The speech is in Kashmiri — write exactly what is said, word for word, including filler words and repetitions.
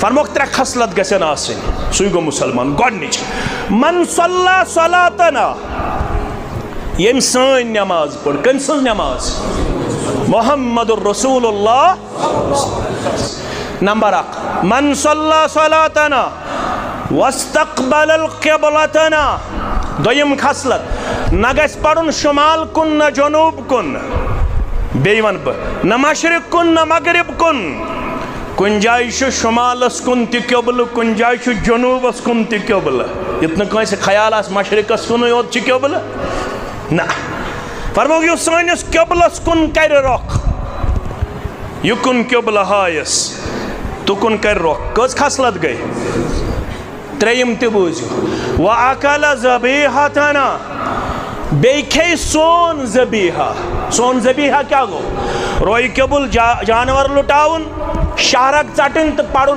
فرموکھ ترٛےٚ خصلت گژھن آسٕنۍ، سُے گوٚو مُسلمان۔ گۄڈٕنِچ، من صلی صلاتنا، ییٚمۍ سٲنۍ نماز پٔر۔ کٔمۍ سٕنٛز نماز؟ محمد رسول اللہ۔ نمبر اکھ، من صلی صلاتنا واستقبل القبلتنا۔ دوٚیِم خصلت، نہ گژھِ پرُن شمال کُن نہ جنوب کُن، بیٚیہِ وَنہٕ بہٕ، نہ مشرق کُن نہ مغرب کُن۔ کُنہِ جایہِ چھُ شمالس کُن تہِ قبلہٕ، کُنہِ جایہِ چھُ جنوبس کُن تہِ قبلہٕ۔ یُتھ نہٕ کٲنٛسہِ خیال آسہِ مشرقس کُنُے یوت چھُ قبلہٕ۔ نہ۔ فرموو، یُس سٲنِس قبلس کُن کرِ رۄخ، یہِ کُن قبلہٕ ہایس، تُکُن کرِ رۄخ۔ کٔژ خصلت گٔے؟ ترٛیٚیِم تہِ بوٗزِو۔ وَأَكَلَ ذَبِيحَتَنَا، بیٚیہِ کھیٚیہِ سون ذبیحہ۔ سون ذبیحہ کیٛاہ گوٚو؟ رویہِ قبل جا-، جانور لُٹاوُن، شہرک ژٹٕنۍ تہٕ پرُن۔